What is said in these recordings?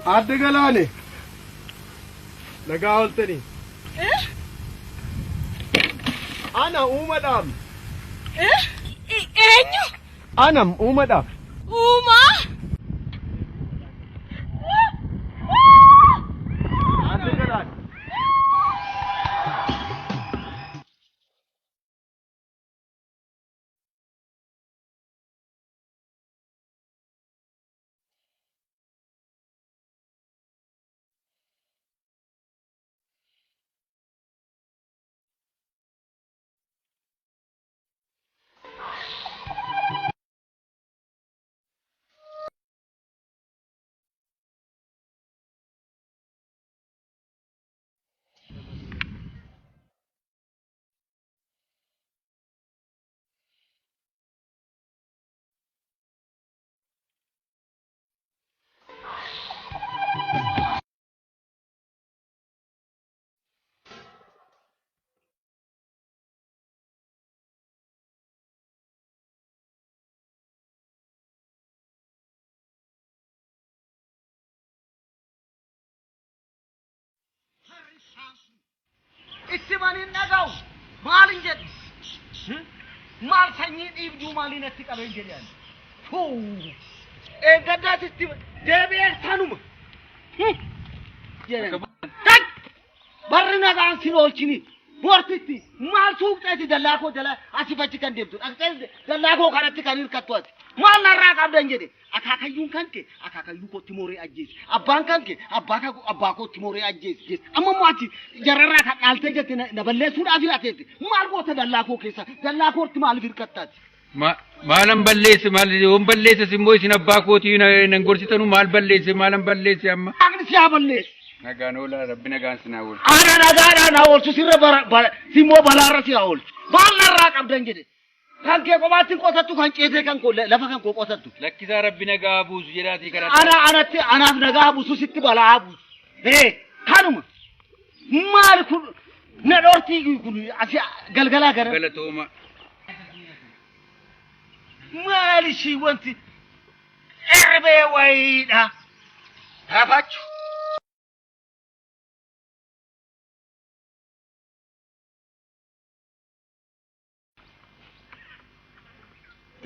Aadde Galaane. Nagaa ooltanii. Ana uumadhaam. Eenyu? Anam uumadhaaf. Uumaa? Aadde Galaane. Itti maniin dhaga'u maalin jedhu maal sanyii dhiibduu maaliin natti qabeen jedhe ani. Eeggaddaas itti deebi'ee sanuma. Barri nagaan sin oolchini boortitti maal suuqxeeti dallaa koo jala asii fachi kan deemtu dhaqxee dallaa koo kanatti kan hirkattu ati maal narraa qabdan jedhe akaakayyuun kan kee akaakayyuu kootti mooree ajjeese abbaan kan kee abbaa kootti mooree ajjeese amma immoo ati jararraa kan dhaaltee jette na balleessuudhaaf hirateetti maal goota dallaa koo keessa dallaa kootti maaliif hirkattaati. Maalan balleesse maal yoon balleesses immoo isin abbaa kootii nan gorsitanu maal balleesse maalan balleesse amma. Waaqni si haa balleessu. Nagaan oolaa rabbi nagaan sinaa oolchu. Ana nagaadhaan haa oolchu sirra simmoo balaarra si haa oolchu. Maal narraa qabdan jedhe. Kan kee kophaatti hin qotattu kan ceetee kan koo lafa kan koo qotattu. Lakkisaa rabbi nagaa buusu jedhaatii kadhadhaa. Ana anatti anaaf nagaa buusu sitti balaa buusu. Ee kanuma maali kun na dhortii kun asi galgalaa gara. Galatooma. Maali ishii wanti erbee wayiidha. Rafachu.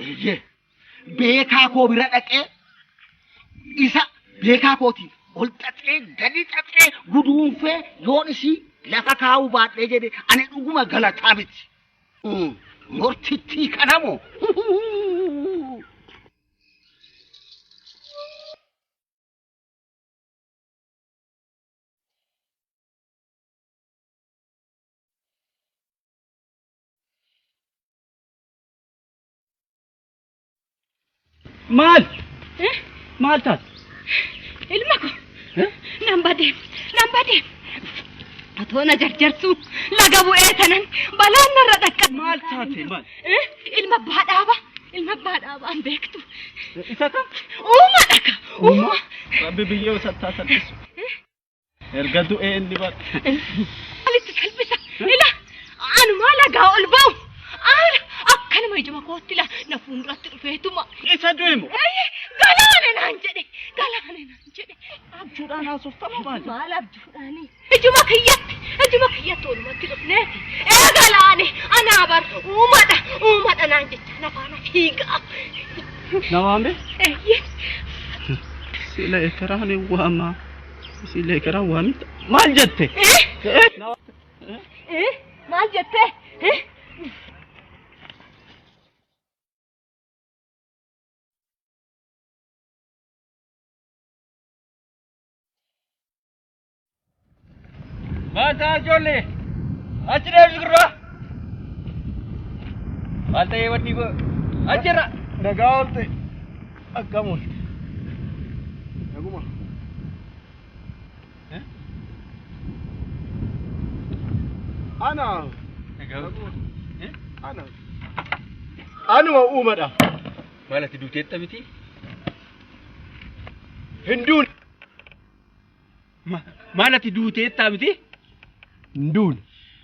Eeyyee beekaa koo bira dhaqee isa beekaa kootiin ol xaxee gadi xaxee guduunfee yoon isii lafa kaa'uu baadhee jedhe ani dhuguma galataa miti. Mortittii kanamoo. Maal? Maal taate? Ilma ko nan badeem nan badeem. Atoo na jarjarsuu laga bu'ee tanan balaan narra dhaqqabe. Maal taate maal? Ilma abbaa dhaaba ilma abbaa dhaabaan beektu. Isa kam? Uumaa dhaka uumaa. Rabbi biyyoo sattaa salphisu. Erga du'ee inni bara. Maalitti salphisa? Ila anumaa lagaa ol ba'u. Aara akkanuma ijuma kootti ila na fuulduratti dhufeetuma. Isa du'e moo? Galaana naan jedhe galaana naan jedhe. Abjuudhaan haasoftama maali? Maal abjuudhaani? Ijuma kiyyatti olumatti dhufneeti. Ee galaane anaa bar uumadha uumadha naan jecha na faana fiigaa. Na waame? Eeyyee. Sila ekeraan hin waamaa. Sila ekeraan waamita. Maal jette? Maal jettee? Maal ta'a ijoollee? Achi deemsi gurbaa. Maal ta'ee wanni koo? Achirra. Nagaa oolte. Akkam oolte? Naguma. Ana. Ana. Anuma uumadha. Maal ati duuteetta miti? Hin duune. Maal ati duuteetta miti? Hin duune.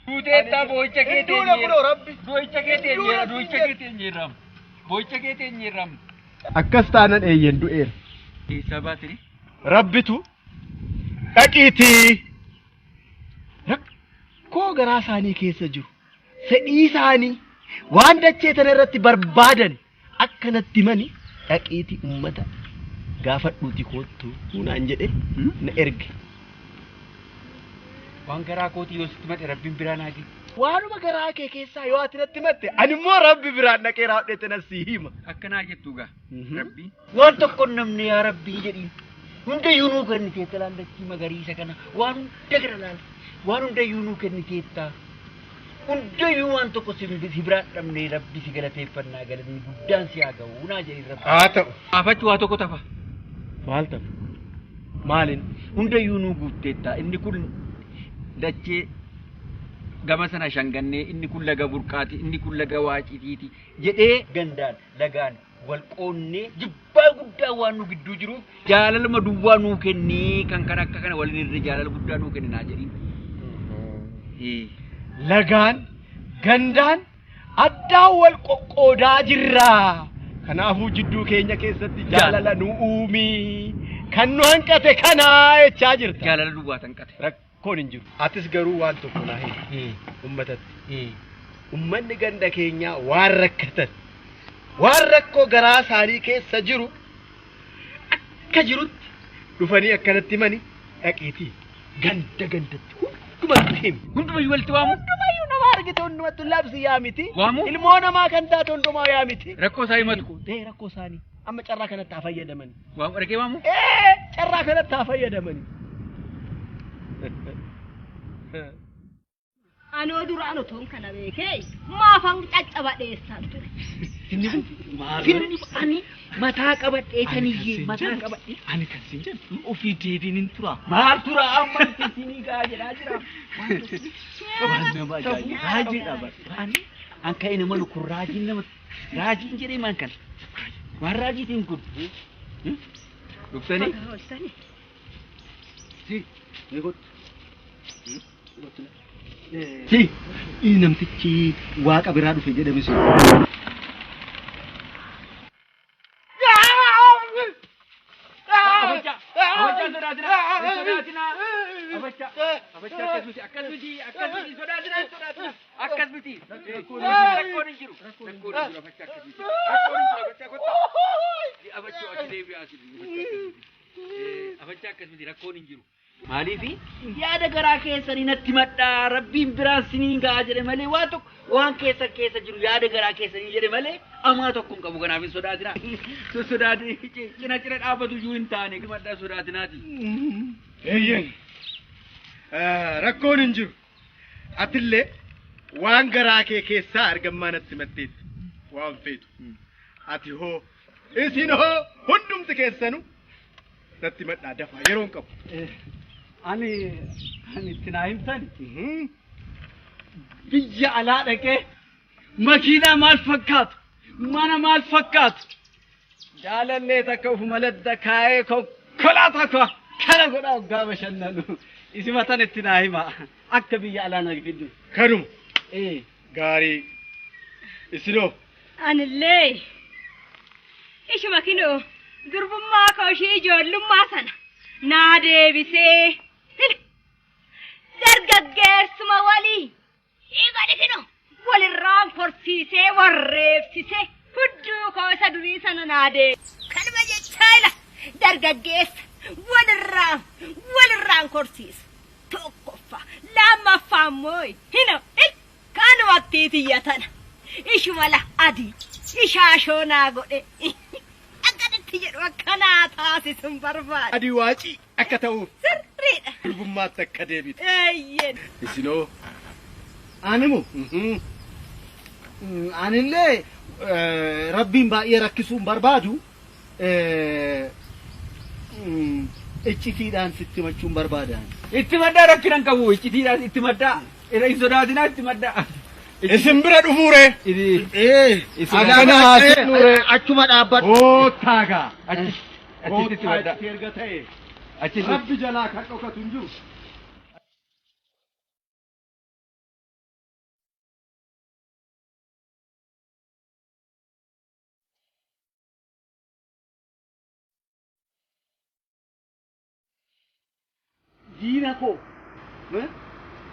Duuteetta boo'icha kee Hin duune kunoo rabbi. Boo'icha kee teenyeera, boo'icha kee teenyeera. Boo'icha kee teenyeera. Akkas taanan eeyyen du'eera. Eessaa baatini? Rabbitu Dhaqiitii rakkoo garaa isaanii keessa jiru fedhii isaanii waan dachee tana irratti barbaadan akka natti himani dhaqiitii uummata gaafadhuuti koottu naan jedhe na erge. Waan garaa kootii yoo sitti madhe rabbiin biraa naa gee. Waanuma garaa kee keessaa yoo ati natti himatte ani immoo rabbi biraan dhaqee raawwadheetti na si hima. Akkanaa jettu gaa. Rabbi. Waan tokko namni yaa rabbii jedhiin. Hundayyuu nuu kenniteetta laallachii magariisa kana waan hunda gara laal waan hundayyuu nuu kenniteetta. Hundayyuu waan tokko si biraan dhabnee rabbi si galateeffannaa galanni guddaan si haa ga'u naa jedhin rabbi. Haa ta'u. Afachuu waa tokko tafa. Maal tafa? Maaliin? Hundayyuu nuu guutteetta inni kun dachee gama sana shangannee inni kun laga burqaati inni kun laga waacitiiti jedhee gandaan lagaan wal qoonnee jibbaa guddaa waan nu gidduu jiruuf jaalaluma duwwaa nuu kennii kan kan akka kana waliin irra jaalala guddaa nuu kenni naa jedhiin. Lagaan gandaan addaan wal qoqqoodaa jirra. Kanaafuu jidduu keenya keessatti jaalala nu uumi. Kan nu hanqate kanaa jechaa jirta. Jaalala duwwaa hanqate. Rakkoon hin jiru. Atis garuu waan tokko naa himi. Uummatatti. Uummanni ganda keenyaa waan rakkatan waan rakkoo garaa isaanii keessa jiru akka jirutti dhufanii akkanatti himani dhaqiitii ganda gandatti hundumatti himi. Hundumayyuu walitti waamu. Hundumayyuu nama argite hundumattu labsi yaa miti. Waamu. Ilmoo namaa kan taate hundumaa yaa miti. Rakkoo isaa himatu. Ee rakkoo isaanii amma carraa kanatti haa fayyadamani. Waamu dhaqee waamu. Ee carraa kanatti haa fayyadamani. Anoo duraan otoon kana beekee maafan caccaba dheessaan ture. Finni ani mataa qabadhee taniyyee mataa qabadhee. Ani kan siin jedhu ofii deebiin hin tura. Maal tura amma itti sinii gahaa jedhaa jira. Waan nama ajaa'ibu. Raajiidha bara. Ani an ka'e nama kun raajiin nama raajiin jedhee maan kana. Waan raajiitiin kun. Dhuftanii. Ooltanii. Si ni kottu. Si namtichi waaqa biraa dhufe jedhame sun. Akkas miti. Rakkoon hin jiru. Rakkoon hin jiru. Abachaa akkas miti. Rakkoon hin jiru. Abachaa kottu. Abachuu achi deebi'aa asii. Abachaa akkas miti. Rakkoon hin jiru. Maaliifi yaada garaa keessanii natti madhaa rabbiin biraan siniin gahaa jedhe malee waan tokko waan keessan keessa jiru yaada garaa keessanii jedhe malee amaa tokko hin qabu kanaaf hin sodaatinaa. Sodaati cina cina dhaabbatu iyyuu hin taane madhaa sodaatinaati. Eeyyeen rakkoon hin jiru. Atillee waan garaa kee keessaa argammaa natti himatteetti waan feetu. Ati hoo isin hoo hundumti keessanu natti himadhaa dafaa yeroo hin qabu. Ani ani itti naa himtani. Biyya alaa dhaqee makiinaa maal fakkaatu mana maal fakkaatu jaalallee takka ufuma ladda kaayee konkolaataa koo kana godhaa hoggaa bashannanu isima tan itti naa hima akka biyya alaa na fiddu. Kanuma Ee. gaarii isinoo Anillee ishuma kinoo durbummaa koo ishii ijoollummaa sana naa deebisee dargaggeessuma walii dhiiga kinoo walirraan korsiisee warreebsisee hudduu koo isa durii sana naa deebise. Kanuma jechaa ila dargaggeessa walirraan korsiisa. Tokkoffaa lammaffaa immoo hino kanumatti tiyya tana ishuma la adii ishaashoo naa godhe akkanatti jedhu akkanaa taasisuun barbaada. Adii waacii akka ta'uuf Sirriidha. durbummaatti akka deebitu. Eeyyeen. Isinoo Animu anillee rabbiin baay'ee rakkisuu hin barbaadu iccitiidhaan sitti himachuun barbaada. Itti maddaa rakkina hin qabu. Iccitiidhaan itti maddaa. Hin sodaatinaa itti maddaa. Isin bira dhufuure. Ee Akkana haasofnuure. Achuma dhaabbadhu. Koottaa gaa. Achitti itti maddaa. Koottaa erga ta'e. Achitti. Rabbi jalaa kan dhokatu hin jiru. Diina koo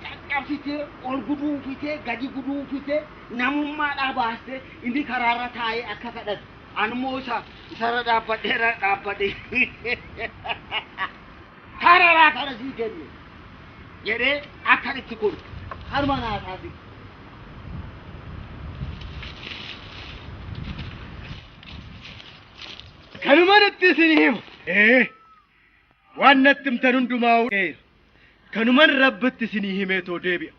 caccabsitee ol guduunfitee gadi guduunfitee namummaadhaa baastee inni karaarra taa'ee akka kadhatu. Animmoo isa isarra dhaabbadhee irra dhaabbadhee kararaa kana sii kenne jedhee akka itti kun harma naa taasise. Kanumaan itti isin hima. Waan natti himtan hundumaa kanumaan rabbitti isinii himeetoo deebi'a.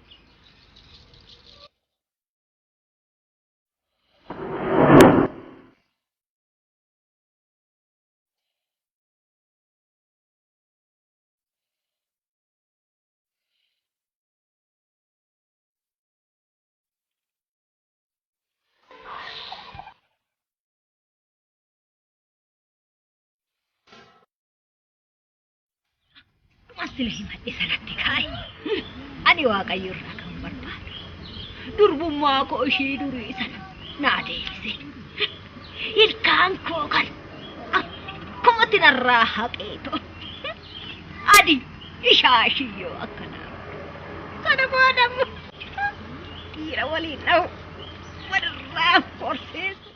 Sila himadhe sanatti kaa'e. Ani Waaqayyo irraa kan barbaadu. Durbummaa koo ishii durii sana naa deebise. Ilkaan koo kan akkumatti narraa haqeeto. Adi ishaashiyyoo akkanaa. Kana boodammoo dhiira waliin dha'u walirraa horseesu.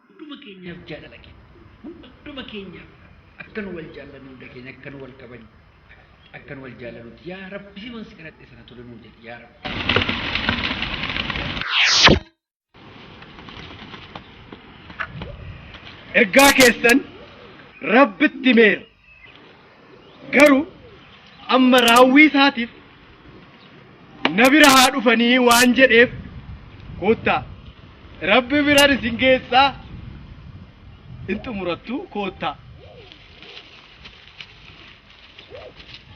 Hunduma keenyaaf jaalala kenna. Hunduma keenyaaf akkan wal jaallannu hunda keenya akkan wal kabajnu akkan wal jaallannutti yaa Rabbi si wansi kadhadhe sana tole nuu jedhi yaa Rabbi. Ergaa keessan Rabbitti himeera. Garuu amma raawwii isaatiif na bira haa dhufanii waan jedheef koottaa Rabbi biraan isin geessaa in xumurattu koottaa.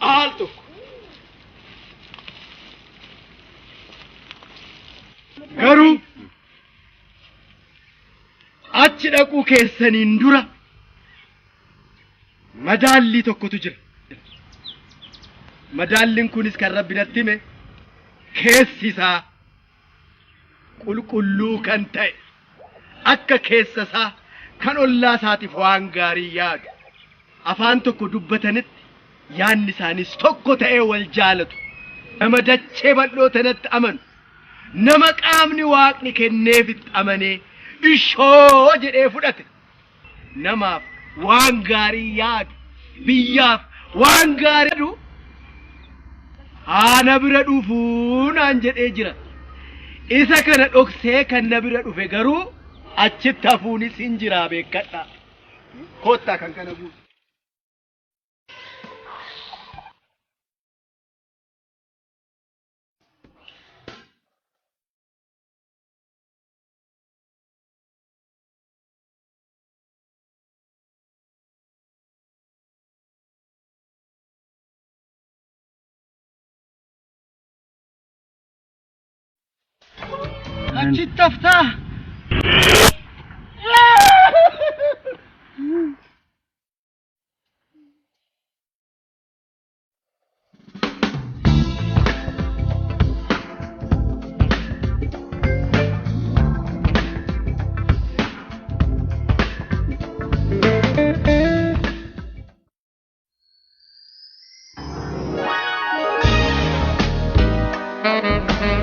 Al tokko. Garuu achi dhaquu keessaniin dura madaallii tokkotu jira. Madaalliin kunis kan Rabbi natti hime keessi isaa qulqulluu kan ta'e akka keessa isaa kan ollaa isaatiif waan gaarii yaadu afaan tokko dubbatanitti yaadni isaanis tokko ta'ee wal jaalatu nama dachee bal'oo tanatti amanu nama qaamni waaqni kenneefitti amanee ishoo jedhee fudhate namaaf waan gaarii yaadu biyyaaf waan gaarii yaadu haa na bira dhufuu naan jedhee jira. Isa kana dhoksee kan na bira dhufe garuu achitti hafuunis hin jiraa beekkadhaa. Koottaa kan kana guutu. Achitti haftaa. Thank you.